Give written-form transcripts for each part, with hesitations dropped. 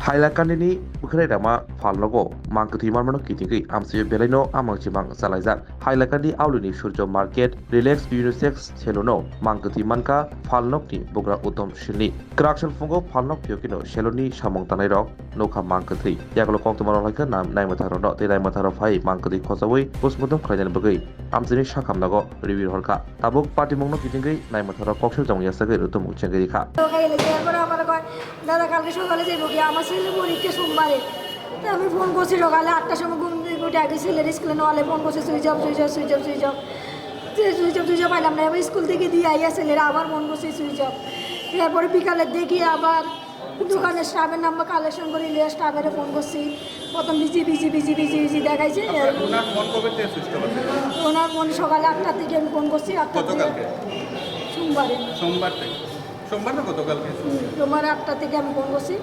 Hailakandini bwkhwnai rama phalnogo mangkwthwi manmano kitingwi amchaio belaino amang chimang chalaijak. Hailakandi aulini Surya market relax unisex salon o mangkwthwi mankha phalnokni bugra Uttam Shilni. Kwraksal phungo phalnok phiyokino salon ni samung tangnairok nukha mangkwthwi. Yagulo koktwma rwlaikha naimwthangrokno tei naimwthangrok phai mangkwthwi khochaui postmortem khwlainani bagwi amchaini sakamnogo riwi rohorkha. Tabuk patimungno kitingwi naimwthangrok koksilsamung yachagwi rwtumung chengwi rikha. এরপরে আমার কয়, দাদা কালকে সকালে যাইব কি, আমার ছেলে পরীক্ষা সোমবারে। তো আমি ফোন করছি সকালে 8টার সময় ঘুম থেকে উঠে আগে ছেলের স্কুলে নোয়ালে ফোন করছি, switch off switch off switch off switch off switch off switch off পাইলাম না। এবার স্কুল থেকে দিয়ে আইয়া ছেলেরা আবার ফোন করছি, সুইচ অফ। এরপরে বিকালে দেখি আবার দোকানের স্টাফের নাম্বার কালেকশন করে লিয়ে স্টাফের ফোন করছি। প্রথম busy busy busy busy busy দেখাইছে। ওনার ফোন কবে থেকে সুইচ অফ আছে? ওনার ফোন সকালে 8টার থেকে আমি ফোন করছি, 8টা থেকে। গতকালকে? সোমবারে। সোমবার থেকে? সোমবার না গতকালকে? তোমার 8টা থেকে আমি ফোন করছি,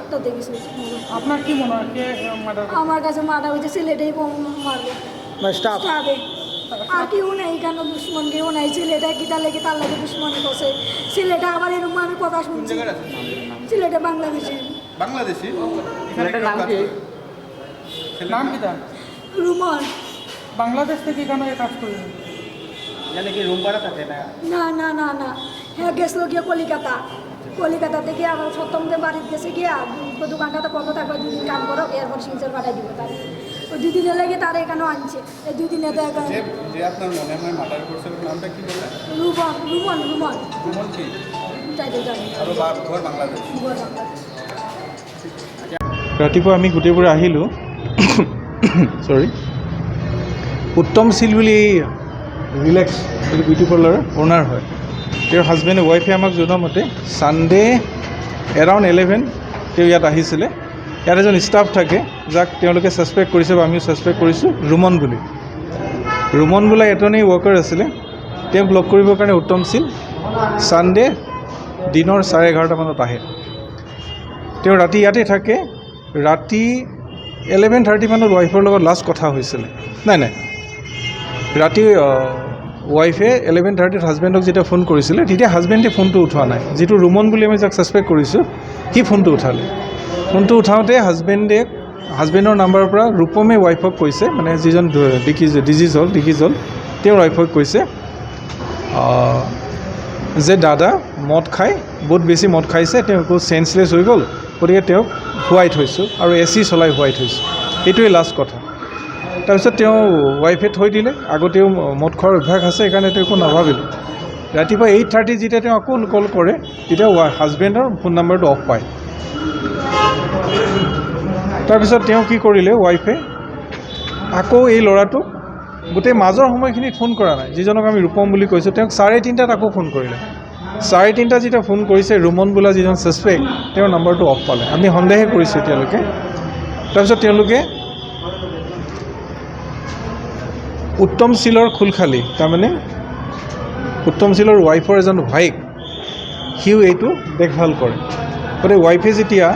8টা থেকে সুইচ অফ। আপনার কি মনে হয় কে মার্ডার? আমার কাছে মারা হয়েছে ছেলেটাই মারবে, স্টাফ। স্টাফে আর কেউ নেই। কেন দুশ্মন কেউ নাই, ছেলেটা কি তার লাগে, তার লাগে দুশ্মনী করছে ছেলেটা। আবার এরকম আমি কথা কোন শুনছি। জায়গায় আছে নাম? ছেলেটা বাংলাদেশি। বাংলাদেশি? এখানে ছেলেটার নাম কাজ কি? করে? ছেলের নাম কি তার? রুমন। বাংলাদেশ থেকে কেন এ কাজ করে? জানে কি রুম ভাড়া থাকে না? না না না না, হ্যাঁ গেছিলো গিয়ে কলিকাতা। কলিকাতা থেকে আবার সপ্তমতে বাড়িতে গেছে গিয়া, দোকানটা তো বন্ধ থাকবে, দুদিন কাম করো, এরপর শিলচর পাঠাই দিব। তার ওই দুদিনের লাগে তার এখানেও আনছে, এই দুদিনে তো এখানে। যে যে আপনার মনে হয় মার্ডার করছে, ওর নামটা কি বললেন? রুমন, রুমন, রুমন। রুমন কি? তাই তো জানি। আৰু ঘৰ বাংলাদেশ? ঘৰ বাংলাদেশ। ৰাতিপুৱা আমি গোটেইবোৰে আহিলোঁ, চৰি, উত্তম চিল বুলি ৰিলেক্স এইটো বিউটি পাৰ্লাৰৰ অ'নাৰ হয়। তেওঁৰ হাজবেণ্ড ৱাইফে আমাক জনোৱা মতে ছানডে এৰাউণ্ড 11 তেওঁ ইয়াত আহিছিলে। ইয়াত এজন ষ্টাফ থাকে, যাক তেওঁলোকে ছাছপেক্ট কৰিছে বা আমিও ছাছপেক্ট কৰিছোঁ, ৰুমন বুলি। ৰুমন বোলা এজনেই ৱৰ্কাৰ আছিলে। তেওঁক লগ কৰিবৰ কাৰণে উত্তম চিল ছানডে দিনৰ 11:30মানত আহে। তেওঁ ৰাতি ইয়াতে থাকে। ৰাতি 11:30 মানত ৱাইফৰ লগত লাষ্ট কথা হৈছিলে। নাই নাই, ৰাতি ৱাইফে 11:30ত হাজবেণ্ডক যেতিয়া ফোন কৰিছিলে, তেতিয়া হাজবেণ্ডে ফোনটো উঠোৱা নাই। যিটো ৰুমন বুলি আমি যাক ছাছপেক্ট কৰিছোঁ, সি ফোনটো উঠালে। ফোনটো উঠাওঁতে হাজবেণ্ডে হাজবেণ্ডৰ নাম্বাৰৰ পৰা ৰূপমে ৱাইফক কৈছে, মানে যিজন ডিচিজ হ'ল, ডিচিজ হ'ল, তেওঁৰ ৱাইফক কৈছে যে দাদা মদ খাই, বহুত বেছি মদ খাইছে, তেওঁ একো চেঞ্চলেছ হৈ গ'ল, গতিকে তেওঁক শুৱাই থৈছোঁ আৰু এ চি চলাই শুৱাই থৈছোঁ। এইটোৱেই লাষ্ট কথা। তাৰপিছত তেওঁ ৱাইফে থৈ দিলে। আগতেও মদ খোৱাৰ অভ্যাস আছে, সেইকাৰণে তেওঁ একো নাভাবিলে। ৰাতিপুৱা 8:30 যেতিয়া তেওঁ আকৌ কল কৰে, তেতিয়া হাজবেণ্ডৰ ফোন নাম্বাৰটো অফ পায়। তাৰপিছত তেওঁ কি কৰিলে, ৱাইফে আকৌ এই ল'ৰাটোক গোটেই মাজৰ সময়খিনিত ফোন কৰা নাই, যিজনক আমি ৰূপম বুলি কৈছোঁ, তেওঁক 3:30ত আকৌ ফোন কৰিলে। 3:30 যেতিয়া ফোন কৰিছে, ৰুমন বোলা যিজন ছাছপেক্ট, তেওঁৰ নাম্বাৰটো অফ পালে। আমি সন্দেহে কৰিছোঁ এতিয়ালৈকে। তাৰপিছত তেওঁলোকে উত্তম চিলৰ খুলখালি, তাৰমানে উত্তম চিলৰ ৱাইফৰ এজন ভাইক, সিও এইটো দেখভাল কৰে। গতিকে ৱাইফে যেতিয়া,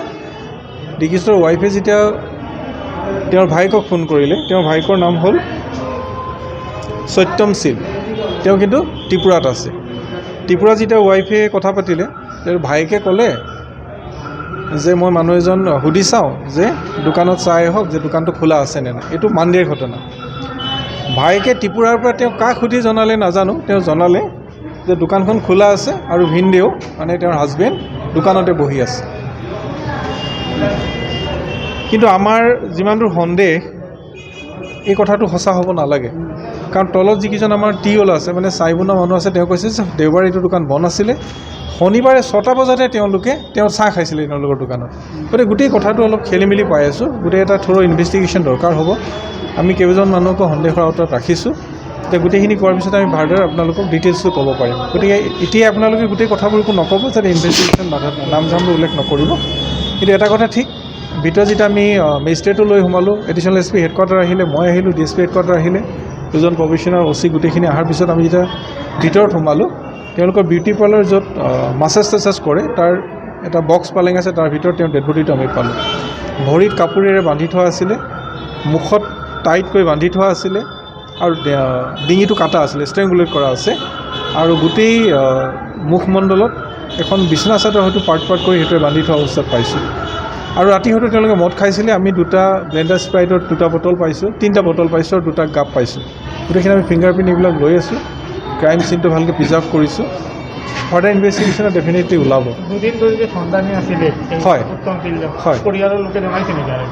ডিকিছৰ ৱাইফে যেতিয়া তেওঁৰ ভায়েকক ফোন কৰিলে, তেওঁৰ ভায়েকৰ নাম হ'ল সত্যম চিল, তেওঁ কিন্তু ত্ৰিপুৰাত আছে। ত্ৰিপুৰা যেতিয়া ৱাইফে কথা পাতিলে, তেওঁৰ ভায়েকে ক'লে যে মই মানুহ এজন সুধি চাওঁ যে দোকানত চাই আহক যে দোকানটো খোলা আছে নে নাই। এইটো মানডেৰ ঘটনা। ভায়েকে ত্ৰিপুৰাৰ পৰা তেওঁ কাক সুধি জনালে নাজানো, তেওঁ জনালে যে দোকানখন খোলা আছে আৰু ভিনদেউ, মানে তেওঁৰ হাজবেণ্ড, দোকানতে বহি আছে। কিন্তু আমাৰ যিমান দূৰ সন্দেহ, এই কথাটো সঁচা হ'ব নালাগে। কাৰণ তলত যিকেইজন আমাৰ টিঅল আছে, মানে চাই বনোৱা মানুহ আছে, তেওঁ কৈছে যে দেওবাৰে এইটো দোকান বন্ধ আছিলে, শনিবাৰে 6টা বজাতে তেওঁলোকে তেওঁ চাহ খাইছিলে তেওঁলোকৰ দোকানত। গতিকে গোটেই কথাটো অলপ খেলি মেলি পাই আছোঁ। গোটেই এটা থৰ ইনভেষ্টিগেশ্যন দৰকাৰ হ'ব। আমি কেইবাজন মানুহকো সন্দেহৰ আওতাত ৰাখিছোঁ। এতিয়া গোটেইখিনি কোৱাৰ পিছত আমি ভালদৰে আপোনালোকক ডিটেইলছটো ক'ব পাৰিম। গতিকে এতিয়া আপোনালোকে গোটেই কথাবোৰ একো নক'ব, যাতে ইনভেষ্টিগেশ্যন বাধা, নাম চামবোৰ উল্লেখ নকৰিব। কিন্তু এটা কথা ঠিক, ভিতৰত যেতিয়া আমি মেজিষ্ট্ৰেটো লৈ সোমালোঁ, এডিশ্যনেল এছ পি হেডকোৱাৰ্টাৰ আহিলে, মই আহিলোঁ, ডি এছ পি হেডকোৱাৰ্টাৰ আহিলে, দুজন প্ৰবেশ্যনাৰ অ' চি, গোটেইখিনি অহাৰ পিছত আমি যেতিয়া ভিতৰত সোমালোঁ, তেওঁলোকৰ বিউটি পাৰ্লাৰ য'ত মাছাজ তাছাজ কৰে, তাৰ এটা বক্স পালেং আছে, তাৰ ভিতৰত তেওঁৰ ডেড বডিটো আমি পালোঁ। ভৰিত কাপোৰেৰে বান্ধি থোৱা আছিলে, মুখত টাইটকৈ বান্ধি থোৱা আছিলে আৰু ডিঙিটো কাটা আছিলে, ষ্ট্ৰেংগুলেট কৰা আছে আৰু গোটেই মুখমণ্ডলত এখন বিচনা চাদৰ হয়তো পাৰ্ট পাৰ্ট কৰি সেইটোৱে বান্ধি থোৱা অৱস্থাত পাইছোঁ। আৰু ৰাতি হয়তো তেওঁলোকে মদ খাইছিলে। আমি দুটা ব্লেণ্ডাৰ স্প্ৰাইটৰ দুটা বটল পাইছোঁ, তিনিটা বটল পাইছোঁ আৰু দুটা কাপ পাইছোঁ। গোটেইখিনি আমি ফিংগাৰ প্ৰিণ্ট এইবিলাক লৈ আছোঁ, ক্ৰাইম চিনটো ভালকৈ প্ৰিজাৰ্ভ কৰিছোঁ। ফাৰ্ডাৰ ইনভেষ্টিগেশ্যনত ডেফিনেটলি ওলাব। দুদিন ধৰি যে সন্ধানী আছিলে এই হয়। উত্তম তিলজন, হয়। পৰিয়ালৰ লোকে জনাইছে নেকি আৰু?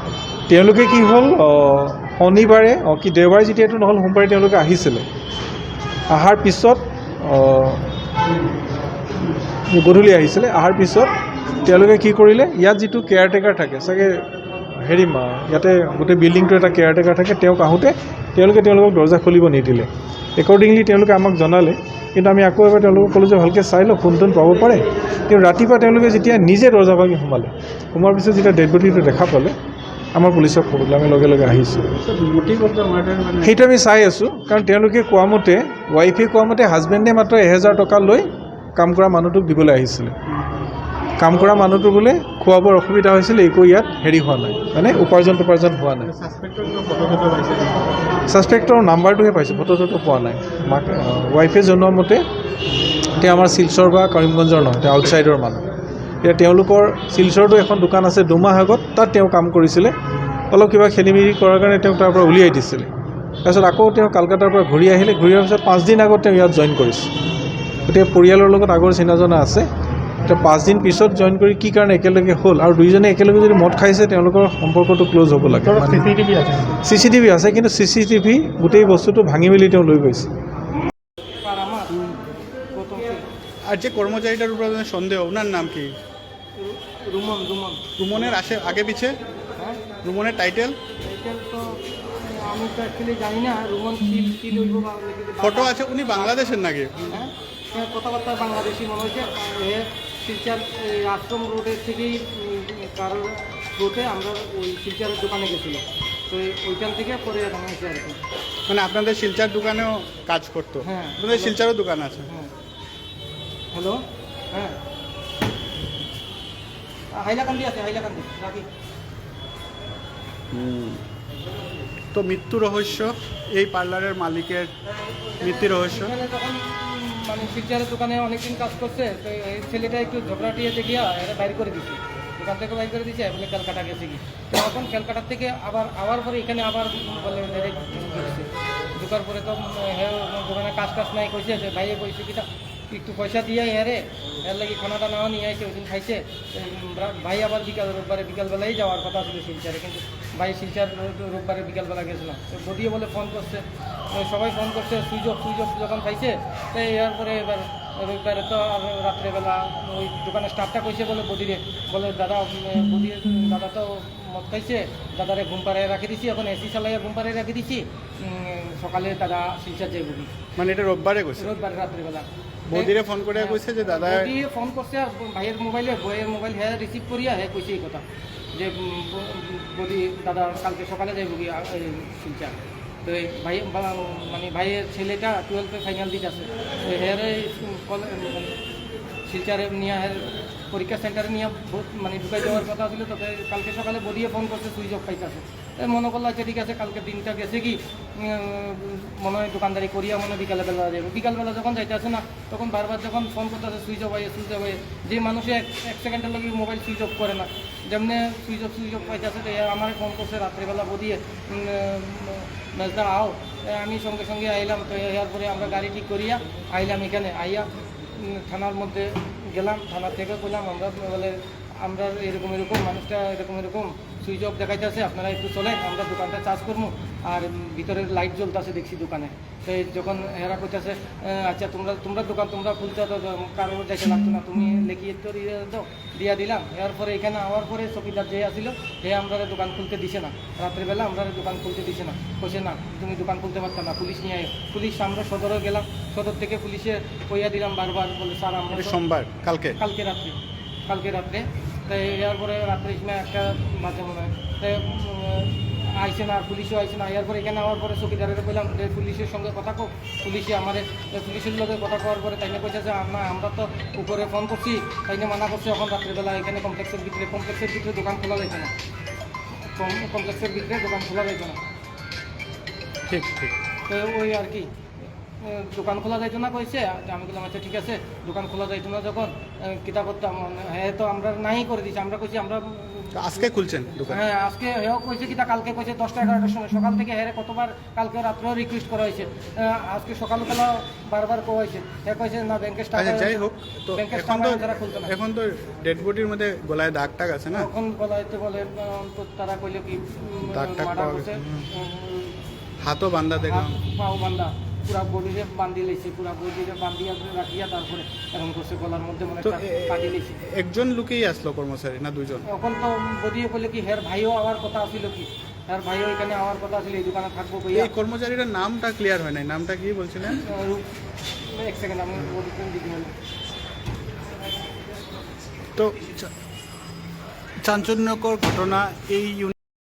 তেওঁলোকে কি হ'ল, শনিবাৰে কি দেওবাৰে যেতিয়া এইটো নহ'ল, সোমবাৰে তেওঁলোকে আহিছিলে। অহাৰ পিছত গধূলি আহিছিলে। অহাৰ পিছত তেওঁলোকে কি কৰিলে, ইয়াত যিটো কেয়াৰটেকাৰ থাকে চাগে, হেৰি ইয়াতে গোটেই বিল্ডিংটোৰ এটা কেয়াৰটেকাৰ থাকে, তেওঁক আহোঁতে তেওঁলোকে তেওঁলোকক দৰ্জা খুলিব নিদিলে। একৰ্ডিংলি তেওঁলোকে আমাক জনালে, কিন্তু আমি আকৌ এবাৰ তেওঁলোকক ক'লোঁ যে ভালকৈ চাই লওক, ফোন টোন পাব পাৰে। কিন্তু ৰাতিপুৱা তেওঁলোকে যেতিয়া নিজে দৰ্জা ভাঙি সোমালে, সোমোৱাৰ পিছত যেতিয়া ডেড বডিটো দেখা পালে, আমাৰ পুলিচক খবৰ দিলে, আমি লগে লগে আহিছোঁ। মোটিভ অফ the murder মানে? সেইটো আমি চাই আছোঁ, কাৰণ তেওঁলোকে কোৱা মতে, ৱাইফে কোৱা মতে হাজবেণ্ডে মাত্ৰ 1000 টকা লৈ কাম কৰা মানুহটোক দিবলৈ আহিছিলে। কাম কৰা মানুহটো বোলে খোৱা বোৱাৰ অসুবিধা হৈছিলে, একো ইয়াত হেৰি হোৱা নাই, মানে উপাৰ্জন টোপাৰ্জন হোৱা নাই। ছাছপেক্টৰ কিবা ফটো চটো পাইছে? ছাছপেক্টৰ নাম্বাৰটোহে পাইছোঁ, ফটো চটো পোৱা নাই। মাক ৱাইফে জনোৱা মতে তেওঁ আমাৰ শিলচৰ বা কৰিমগঞ্জৰ নহয়, তেওঁ আউটছাইডৰ মানুহ। এতিয়া তেওঁলোকৰ শিলচৰতো এখন দোকান আছে, 2 মাহ আগত তাত তেওঁ কাম কৰিছিলে। অলপ কিবা খেলি মেলি কৰাৰ কাৰণে তেওঁক তাৰ পৰা উলিয়াই দিছিলে। তাৰপিছত আকৌ তেওঁ কালকাতাৰ পৰা ঘূৰি আহিলে। ঘূৰি অহাৰ পিছত 5 দিন আগত তেওঁ ইয়াত জইন কৰিছে। গতিকে পৰিয়ালৰ লগত আগৰ চিনা জনা আছে। এতিয়া 5 দিন পিছত জইন কৰি কি কাৰণে একেলগে হ'ল আৰু দুইজনে একেলগে যদি মদ খাইছে, তেওঁলোকৰ সম্পৰ্কটো ক্ল'জ হ'ব লাগে। চি চি টিভি আছে নেকি? চি চি টিভি আছে, কিন্তু চি চি টিভি গোটেই বস্তুটো ভাঙি মেলি তেওঁ লৈ গৈছে। আর আমার গৌতম শীল। আর যে কর্মচারীটার উপর আপনাদের সন্দেহ, ওনার নাম কি? রুমন, রুমন। রুমনের আসে আগে পিছে? হ্যাঁ। রুমনের টাইটেল? টাইটেল তো আমি তো অ্যাকচুয়ালি জানি না। রুমন শীল, শীল হইব বা নাকি। ফটো আছে? উনি বাংলাদেশের নাকি? হ্যাঁ হ্যাঁ, কথাবার্তা বাংলাদেশি মনে হয়েছে। এ শিলচর এই আশ্রম রোডের থেকেই কারোর রোডে আমরা ওই শিলচরের দোকানে গেছিলো, তো ওইখান থেকে পরে বানাইছে আর কি। মানে আপনাদের শিলচার দোকানেও কাজ করতো? হ্যাঁ। আপনাদের শিলচারও দোকান আছে? হ্যাঁ। হ্যালো, হ্যাঁ, হাইলাকান্দি আছে, হাইলাকান্দি। রাখি। তো মৃত্যু রহস্য, এই পার্লারের মালিকের মৃত্যু রহস্য। এখানে যখন মানে শিলচরের দোকানে অনেকদিন কাজ করছে, তো এই ছেলেটা একটু ঝগড়াটিয়েতে গিয়া এরা বাইর করে দিছে, দোকান থেকে বাইর করে দিছে বলে ক্যালকাটা গেছে কি। তো এখন ক্যালকাটার থেকে আবার আওয়ার পরে এখানে আবার বলে ডাইরেক্ট ঢুকছে। ঢুকার পরে তো হ্যাঁ, দোকানে কাজ টাজ নাই কইছে যে ভাইয়ে কইছে কি একটু পয়সা দিয়ে হ্যাঁ এর লাগি খানা টানাও নিয়ে আইছে, ওই দিন খাইছে। ভাই আবার বিকাল রোববারে বিকালবেলাই যাওয়ার কথা ছিল শিলচরে, কিন্তু ভাই শিলচর রোববারে বিকালবেলা গেছিলাম। তো বদিয়ে বলে ফোন করছে, তো সবাই ফোন করছে, সুইচ অফ, সুইচ অফ যখন খাইছে, তাই এর পরে এবার রবিবারে তো আর রাত্রেবেলা ওই দোকানের স্টাফটা কইছে বলে বদিরে, বলে দাদা, বদি দাদা তো মদ খাইছে, দাদারে ঘুম পাড়ায় রাখি দিছি, এখন এসি চালাইয়া ঘুম পাড়ায় রাখি দিছি, সকালে দাদা শিলচর যাইব কি। মানে এটা রোববারে কইছে? রোববার রাত্রিবেলা। বৌদিরে ফোন করে কইছে যে দাদা? বৌদি ফোন করছে আর ভাইয়ের মোবাইলে, ভাইয়ের মোবাইল হ্যাঁ রিসিভ করিয়া হ্যাঁ কইছে এই কথা যে বৌদি দাদা কালকে সকালে যাইব কি শিলচর। তো এই ভাই মানে ভাইয়ের ছেলেটা টুয়েলভে ফাইনাল দিতে আছে, তো হ্যাঁ মানে শিলচরে নিয়ে হ্যাঁ পরীক্ষা সেন্টারে নিয়ে মানে ঢুকাই দেওয়ার কথা ছিল। তো কালকে সকালে বদিয়ে ফোন করছে, সুইচ অফ পাইতেছে। তাই মনে করলো আচ্ছা ঠিক আছে, কালকে দিনটা গেছে কি, মনে হয় দোকানদারি করিয়া মনে হয় বিকালবেলা যাবে। বিকালবেলা যখন যাইতে আসে না, তখন বারবার যখন ফোন করতেছে সুইচ অফ হয়ে, সুইচ অফ হয়ে, যে মানুষে এক এক সেকেন্ডের লগে মোবাইল সুইচ অফ করে না, যেমনে সুইচ অফ, সুইচ অফ পাইতেছে। তো আমার ফোন করছে রাত্রিবেলা বদিয়ে, মেজদা আও। তাই আমি সঙ্গে সঙ্গে আইলাম। তো এরপরে আমরা গাড়ি ঠিক করিয়া আইলাম এখানে, আইয়া থানার মধ্যে গেলাম। থানা থেকে কইলাম আমরা বলে আমরা এরকম এরকম মানুষটা এরকম এরকম সুইচ অফ দেখাইতেছে, আপনারা একটু চলেন, আমরা দোকানটা চার্জ করবো আর ভিতরে লাইট জ্বলতেছে দেখছি দোকানে। তো এই যখন এরা কইতাছে আচ্ছা তোমরা তোমরা দোকান তোমরা খুলতে তো কারো যাইতে লাগতো না, তুমি লেখিয়ে তো দিয়ে দাও, দিয়া দিলাম। এরপরে এখানে আওয়ার পরে চকিদার যে আসিল সে আমরা দোকান খুলতে দিছে না, রাত্রিবেলা আমরা দোকান খুলতে দিছে না, কইছে না তুমি দোকান খুলতে পারত না, পুলিশ নিয়ে আয়। পুলিশ আমরা সদরে গেলাম, সদর থেকে পুলিশে কইয়া দিলাম বারবার, বলে স্যার আমরা এটা সোমবার কালকে? কালকে রাত্রে, কালকে রাত্রে। তাই এরপরে রাত্রে সময় একটা বাজে মনে হয়, তাই আইসে না, পুলিশও আইসে না। এরপরে এখানে আওয়ার পরে চকিদারের কইলাম যে পুলিশের সঙ্গে কথা কো, পুলিশে আমাদের পুলিশের লগে কথা কওয়ার পরে তাইনে কইছে যে আমরা আমরা তো উপরে ফোন করছি, তাইনে মানা করছে এখন রাত্রিবেলা এখানে কমপ্লেক্সের ভিতরে দোকান খোলা যাইছে না, কমপ্লেক্সের ভিতরে দোকান খোলা যাইছে না। ঠিক ঠিক। তো ওই আর কি দোকান খোলা যাইতো না কইছে। তো আমি বললাম আচ্ছা ঠিক আছে, দোকান খোলা যাইতো না যখন কিতা করতাম, হ্যাঁ তো আমরা নাই করে দিছি, আমরা কইছি আমরা তো আজকে খুলছেন দোকান? হ্যাঁ, আজকে হেও কইছে কি তা কালকে কইছে 10টা 11টার সময় সকাল থেকে হেরে কতবার কালকে রাত্রেও রিকোয়েস্ট করা হয়েছে, আজকে সকালবেলা বারবার কোয়া হয়েছে, হে কইছে না ব্যাংকের টাকা আচ্ছা, যাই হোক, তো ব্যাংকের এখন তো টাকা ছাড়া খুলতো না। এখন তো ডেড বডির মধ্যে গলায় দাগ টাগ আছে না? তখন বলাইতে বলে তো তারা কইলো কি দাগ টাগ মার্ডার পাওয়া করছে, গেছে। হাতও বান্ধা দেখলাম। হাত পাও বান্ধা, পুরা বডিরে বান্ধি লাইছে, পুরা বডিরে বান্ধিয়া রাখিয়া তারপরে এখন করছে গলার মধ্যে মানে তো কাটি লাইছে। একজন লোকেই আসলো কর্মচারী না দুজন? এখন তো বদিয়ে কইলে কি হের ভাইও আওয়ার কথা আছিল, কি হের ভাইও এখানে আওয়ার কথা আছিল, এই দোকানে থাকবো কইয়া। এই কর্মচারীর নামটা ক্লিয়ার হয় নাই, নামটা কি বলছিলেন? এক সেকেন্ড আমি বলতে দিতে হবে। তো চাঞ্চল্যকর ঘটনা এই।